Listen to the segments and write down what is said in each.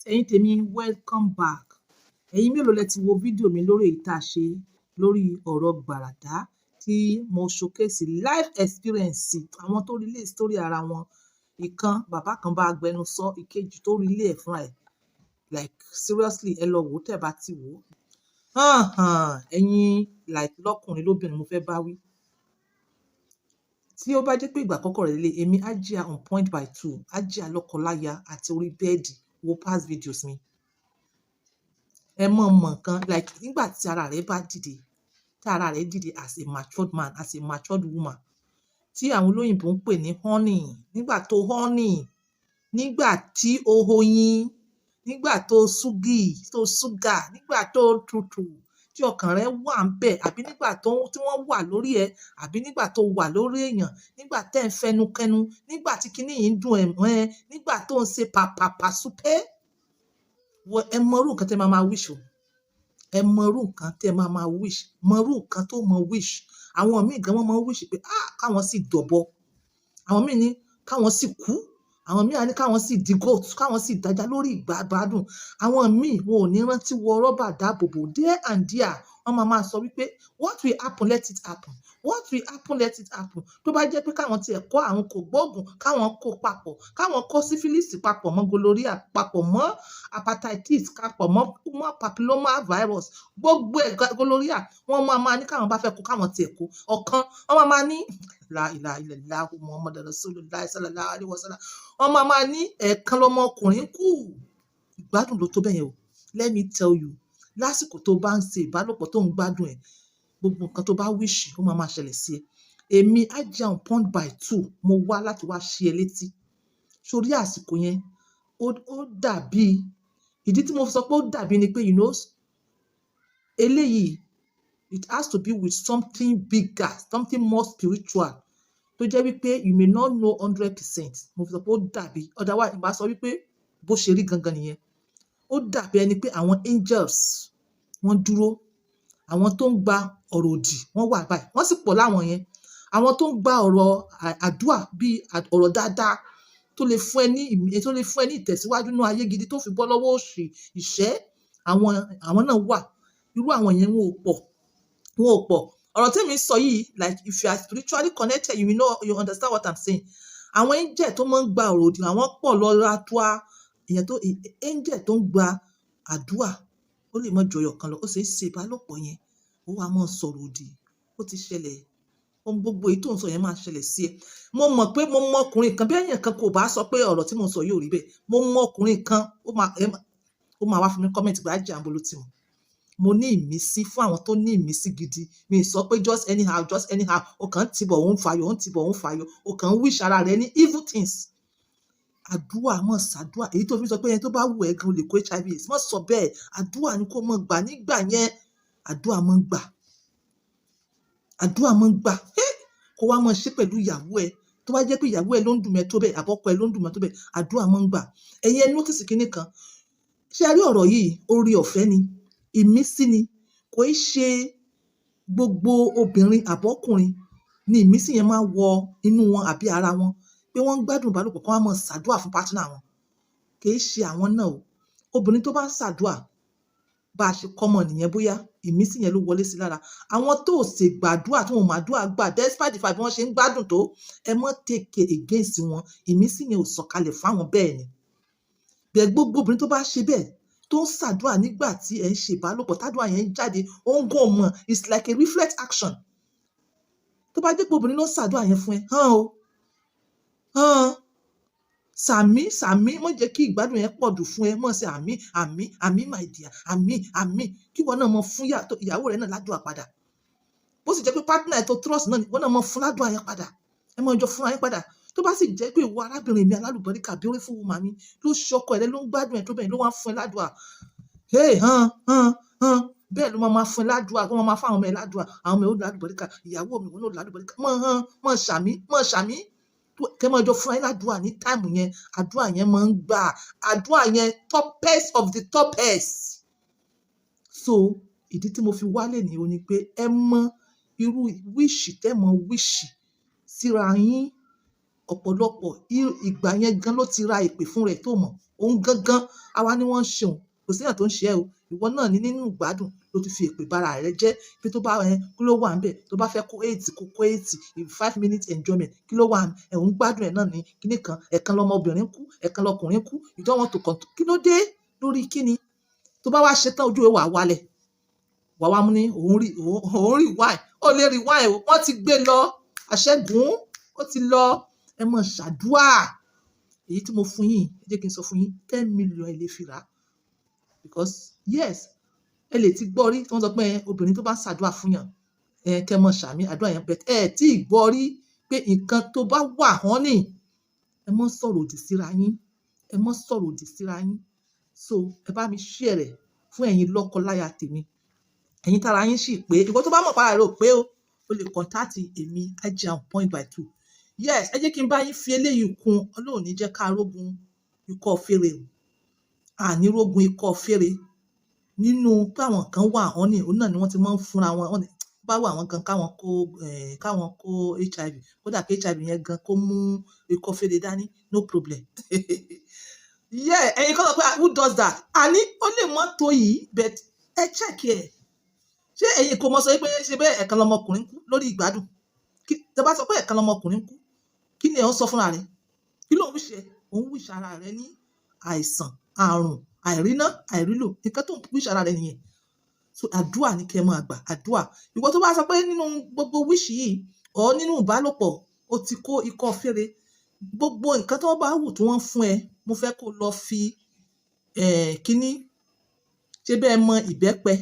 Ẹ̀yin tèmi, welcome back. Ẹ̀yin mélòó lẹ ti wo fídíò mi lórí èyí tá a ṣe lórí ọ̀rọ̀ gbàràdá, tí mo showcase life experience àwọn tó relate story ara wọn? Ìkan, bàbá kan bá agbẹnusọ, ìkejì tó relate ẹ̀ fúnra ẹ̀. Like seriously, ẹ lọ wò ó tẹ́ bá ti wò ó. Hàn hàn, ẹ̀yin like lọ́kùnrin lóbìnrin, mo fẹ́ bá wí. Tí ó bá jẹ́ pé ìgbà àkọ́kọ́ rẹ̀ lélẹ̀, èmi Hajia on point by two, Hajia lọ́kọláya àti orí bẹ́ẹ̀dì, wo past videos mi. Ẹ mọ̀ mọ̀ nǹkan like nígbà tí ara rẹ bá dìde, tí ara rẹ dìde as a matured man, as a matured woman, tí àwọn olóyìnbo ń pè ní horny, nígbà tó horny, nígbà tí o hoyin, nígbà tó ṣúgì, tó ṣúgà, nígbà tó tutù, tí ọkàn rẹ wà ń bẹ̀, àbí nígbà tó tí wọ́n wà lórí ẹ, àbí nígbà tó wà lórí èèyàn, nígbà tẹ́ ń fẹnu kẹnu, nígbà tí kinní yìí ń dùn ẹ̀ mọ́ ẹ, nígbà tó ń ṣe pàpàpà súpé wọ, ẹ mọ irú nǹkan tẹ́ máa máa wish o. Ẹ mọ irú nǹkan tẹ́ máa máa wish, mọ irú nǹkan tó mọ wish. Àwọn míì gan, wọ́n máa ń wish pé, ah, káwọn sì dọ̀bọ. Àwọn míì ní káwọn sì kú. Àwọn míì á ní káwọn sì di goat, káwọn sì dájá lórí ìgbádùn. Àwọn míì, wọn ò ní rántí wọ rọ́bà dáàbòbò there and there. Wọ́n máa máa sọ wípé, "What will happen, let it happen. What will happen, let it happen." Tó bá jẹ́ pé káwọn tiẹ̀ kó àrùn kò gbóògùn, káwọn kó papọ̀, káwọn kó syphilis papọ̀ mọ́ gonorrhea, papọ̀ mọ́ hepatitis, papọ̀ mọ́ papilloma virus, gbogbo ẹ̀, gonorrhea, wọ́n máa máa ní káwọn bá fẹ́ kó, káwọn tiẹ̀ kó ọ̀kan. Wọ́n máa máa ní la ilaha illallah Muhammadu rasulullah sallallahu alaihi wasallam. Wọ́n máa máa ní ẹ̀ẹ̀kan lọmọkùnrin kú. Ìgbádùn ló tó bẹ́yẹn o. Let me tell you, lásìkò tó bá ń ṣe ìbálòpọ̀, tó ń gbádùn ẹ̀, gbogbo nǹkan tó bá wish, ó máa máa ṣẹlẹ̀ sí ẹ. Èmi Hajia on point by two, mo wá láti wá ṣí ẹ létí sórí àsìkò yẹn. Ó dàbí, ìdí tí mo fi sọ pé ó dàbí ni pé eléyìí, it has to be with something bigger, something more spiritual, tó jẹ́ wípé you may not know 100%. Mo fi sọ pé ó dàbí. Otherwise, ìbá sọ wípé bó ṣe rí gangan nìyẹn. Ó dàbí ẹni pé àwọn angels, wọ́n dúró. Àwọn tó ń gba ọ̀rọ̀ òdì, wọ́n wà báyìí, wọ́n sì pọ̀ láwọn yẹn. Àwọn tó ń gba ọ̀rọ̀ àdúà, bíi ọ̀rọ̀ dáadáa tó lè fún ẹ ní tó lè fún ẹ ní ìtẹ̀síwájú nínú ayé gidi, tó fi bọ́ lọ́wọ́ òṣì, ìṣẹ́, àwọn náà wà. Irú àwọn yẹn, wọn ò pọ̀, wọn ò pọ̀. Ọ̀rọ̀ tí èmi sọ yìí, like if you are spiritually connected, you will know, you understand what I'm saying. Àwọn angel tó máa ń gba ọ̀rọ̀ òdì, àwọn pọ̀ lọ́ra tó a èèyàn tó angel tó ń gba àdúà, ó lè mọ jọyọ̀ kan lọ. Ó sì ń ṣe ìbálòpọ̀ yẹn, ó wá máa sọ̀rọ̀ òdì. Ó ti ṣẹlẹ̀. Ohun gbogbo èyí tó ń sọ yẹn máa ṣẹlẹ̀ sí ẹ. Mo mọ̀ pé mo mọ ọkùnrin kan bí ẹ̀yàn kan kò bá sọ pé ọ̀rọ̀ tí mo sọ yóò rí bẹ́ẹ̀. Mo mọ ọkùnrin kan, ó máa wá fún mi comment pé Hajia àǹbolo tì mọ̀. Mo ní ìmísí fún àwọn tó ní ìmísí gidi. Mi sọ pé just anyhow, just anyhow, o kàn ń tibọ̀, òun fàyọ, òun tibọ̀, òun fàyọ, o kàn ń wish ara rẹ ní evil things. Àdúà, mọ̀ ṣàdúà. Èyí tó fi sọ pé ẹni tó bá wù ẹ́ gan, o lè kó HIV AIDS, mọ̀ sọ bẹ́ẹ̀. Àdúà ni kó mọ̀ gbà nígbà yẹn. Àdúà mọ̀ ń gbà, àdúà mọ̀ ń gbà. Kó wá mọ̀ ṣe pẹ̀lú ìyàwó ẹ. Tó bá jẹ́ pé ìyàwó ẹ ló ń dùn mẹ́ tó bẹ́ẹ̀, àbọ́kọ ẹ ló ń dùn mẹ́ tó bẹ́ẹ̀, àdúà mọ̀ ń gbà. Ẹ̀yin, ẹ notice kinní kan. Ṣé ẹ rí ọ̀rọ̀ yìí? Orí ọ̀fẹ́ ni, ìmísí ni. Kò í ṣe gbogbo obìnrin àbọ́kùnrin ni ìmísí yẹn máa wọ inú wọn àbí ara wọn, pé wọ́n ń gbádùn ìbálòpọ̀, kó wá máa ṣàdúà fún partner wọn. Kì í ṣe àwọn náà o. Obìnrin tó bá ń ṣàdúà, bá a ṣe kọ́mọ nìyẹn, bóyá ìmísí yẹn ló wọlé sí lára. Àwọn tó ṣe gbàdúà, tí wọn ò màdúà gbà, despite the fact bí wọ́n ṣe ń gbádùn tó, ẹ mọ́ take against wọn. Ìmísí yẹn ò sọ̀kalẹ̀ fáwọn bẹ́ẹ̀ ni. Bẹ́ẹ̀, gbogbo obìnrin tó bá ṣe bẹ́ẹ̀, tó ń ṣàdúà nígbà tí ẹ̀ ń ṣe ìbálòpọ̀, tádùà yẹn ń jáde, ó ń gàn mọ̀. It's like a reflex action. Tó bá jẹ́ pé obìnrin ló ń ṣàdúà yẹn fún ẹ, hàn o, hàn, sàmí sàmí, má jẹ́ kí ìgbádùn yẹn pọ̀ jù fún ẹ. Mọ̀ sí àmín, àmín, àmín, my dear, àmín, àmín, kí ìwọ náà mọ fún ìyàwó rẹ náà ládùúà padà. Bó sì jẹ́ pé partner ẹ tó trust náà ni, ìwọ náà mọ fún ládùúà yẹn padà. Ẹ mọ jọ fúnra yín padà. Tó bá sì jẹ́ pé ìwọ arábìnrin mi alálùbọ́ríkà, beautiful woman mi, ló ṣe ọkọ rẹ ló ń gbádùn ẹ tó bẹ́ẹ̀, ló wá fún ẹ ládùúà, hey, hàn hàn hàn, bẹ́ẹ̀ ló máa máa fún ẹ ládùúà, kó máa máa fún àwọn ọmọ ẹ ládùúà. Àwọn ọmọ ẹ ó lálùbọ́ríkà, ìyàwó mi, òun náà lálùbọ́ríkà. Mọ̀ hàn, mọ̀ ṣàmí, mọ̀ ṣàmí, kẹ́ máa jọ fún ẹ ládùúà ní time yẹn. Àdúrà yẹn máa ń gbà. Àdúrà yẹn, topest of the topest. So ìdí tí mo fi wálé ní o ni pé ẹ mọ irú wish tẹ́ mọ wish síra yín. Ọ̀pọ̀lọpọ̀ ìgbà yẹn gan ló ti ra èpè fún rẹ̀ tó mọ̀. Òun gangan àwa ni wọ́n ń ṣe òun. Kò sí èèyàn tó ń ṣe ẹ́ o. Ìwọ náà ní nínú ìgbádùn ló ti fi èpè bara rẹ jẹ́ pé tó bá ẹ kí ló wà níbẹ̀, tó bá fẹ́ kó AIDS, kó kó AIDS in 5 minutes enjoyment. Kí ló wà ẹ̀ ń gbádùn ẹ̀ náà ní kíní kan? Ẹ̀kan lọmọbìnrin kú, ẹ̀kan lọkùnrin kú. You don't want to control. Kí ló dé? Lórí kíni? Tó bá wá ṣe tán, ojú ẹ̀ wà wálẹ̀, wà wá mú ní òun rí wáì. Ó lè rí wáì o. Wọ́n ti gbé lọ àṣẹ́gun, ó ti lọ. Ẹ mọ̀ ṣàdúà. Èyí tí mo fún yín, ẹ jẹ́ kí n sọ fún yín, 10 million ẹ lè fi rà á, because yes, ẹ lè ti gbọ́ rí tí wọ́n sọ pé obìnrin tó bá ń ṣàdúà fún yàn, ẹ kẹ́ mọ̀ ṣàmì àdúrà yẹn, but ẹ tí ì gbọ́ rí pé nǹkan tó bá wà hàn ní. Ẹ mọ́ sọ̀rọ̀ òdì síra yín, ẹ mọ́ sọ̀rọ̀ òdì síra yín. So ẹ bá mi share rẹ̀ fún ẹ̀yin lọ́kọ-láya tèmi, ẹ̀yin tára yín sì pé. Ìwọ tó bá mọ̀ para rẹ ò pé o, o lè contact èmi, Hajia On Point by Two. Yes, ẹ jẹ́ kí n bá yín fi eléyìí kún. Ọlọ́run ní jẹ́ ká rógun ikọ́ fèrè o. Àní rógun ikọ́ fèrè nínú pé àwọn kan wà wọ́n ní òun náà ni wọ́n ti máa ń fúnra wọn. Wọ́n ní bá wà wọ́n gan káwọn kó HIV, kódà kí HIV yẹn gan kó mú ikọ́ fèrè dání, no problem. Yeah, ẹ̀yin kan sọ pé, "Who does that?" Àní ó lè mọ́ tó yìí, but ẹ check ẹ̀. Ṣé ẹ̀yin kò mọ̀ sọ pé ṣe bẹ́ẹ̀ ẹ̀kan lọmọkùnrin kú lórí ìgbádùn? Tẹ́ bá sọ pé ẹ̀kan lọmọkùnrin kú, kí ni ẹ̀ ń sọ fúnra rẹ̀? Kí ló ń wish ẹ? Òun wish ara rẹ̀ ní àìsàn, àrùn, àìríná, àìrílò. Nǹkan tó ń wish ara rẹ̀ nìyẹn. So àdúà ní kẹ́ ẹ máa gbà, àdúà. Ìwọ tó bá sọ pé nínú gbogbo wish yìí or nínú ìbálòpọ̀ o ti kó ikọ́ fèrè, gbogbo nǹkan tó bá wù tí wọ́n fún ẹ, mo fẹ́ kó lọ fi kíní ṣé bẹ́ẹ̀ mọ ìbẹ́pẹ,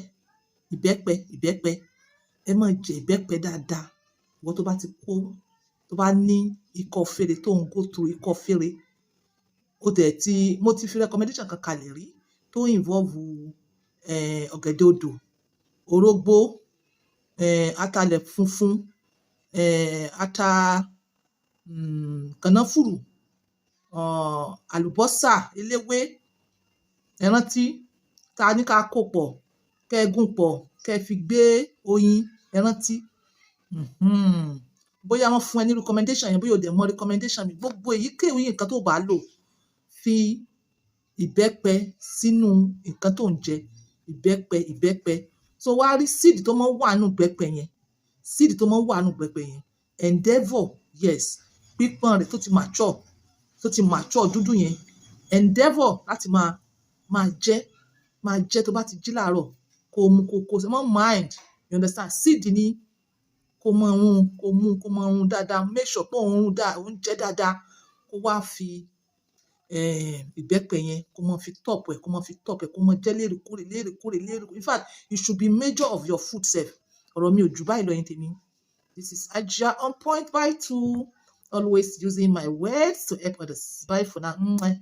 ìbẹ́pẹ, ìbẹ́pẹ. Ẹ máa jẹ ìbẹ́pẹ dáadáa. Ìwọ tó bá ti kó, tó bá ní ikọ́ fèrè, tó ń go through ikọ́ fèrè, ó dẹ̀ ti, mo ti fi recommendation kan kalẹ̀ rí tó involve ọ̀gẹ̀dẹ̀ odò, orógbó, atalẹ̀ funfun, ata, kànáfùrù, àlùbọ́sà eléwé. Ẹ rántí ta ní ká kó pọ̀, kẹ́ ẹ gún pọ̀, kẹ́ ẹ fi gbé oyin. Ẹ rántí? Bóyá wọ́n fún ẹ ní recommendation yẹn, bóyá o dẹ̀ mọ recommendation mi, gbogbo èyíkéyìí nǹkan tó bá lò, fi ìbẹ́pẹ sínú nǹkan tó ń jẹ. Ìbẹ́pẹ, ìbẹ́pẹ. So wá rí seed tó máa ń wà nínú ìbẹ́pẹ yẹn, seed tó máa ń wà nínú ìbẹ́pẹ yẹn, endeavour, yes, pípọ́n rẹ̀ tó ti mature, tó ti mature dúdú yẹn, endeavour láti máa jẹ, máa jẹ. Tó bá ti jí láàárọ̀, kó mú kó mọ́ mind, you understand? Seed ni kó mọ rún, kó mú kó mọ rún dáadáa. Make sure pé òun rún dáa, òun jẹ dáadáa. Kó wá fi ìbẹ́pẹ yẹn, kó mọ fi top ẹ̀, kó mọ fi top ẹ̀, kó mọ jẹ lóòrèkóòrè, lóòrèkóòrè, lóòrèkóòrè. In fact, it should be major of your food sef. Ọ̀rọ̀ mi ò jù báyìí lọ, yín tèmi. This is Hajia On Point by Two, always using my words to help others. Bye for now. Mwah.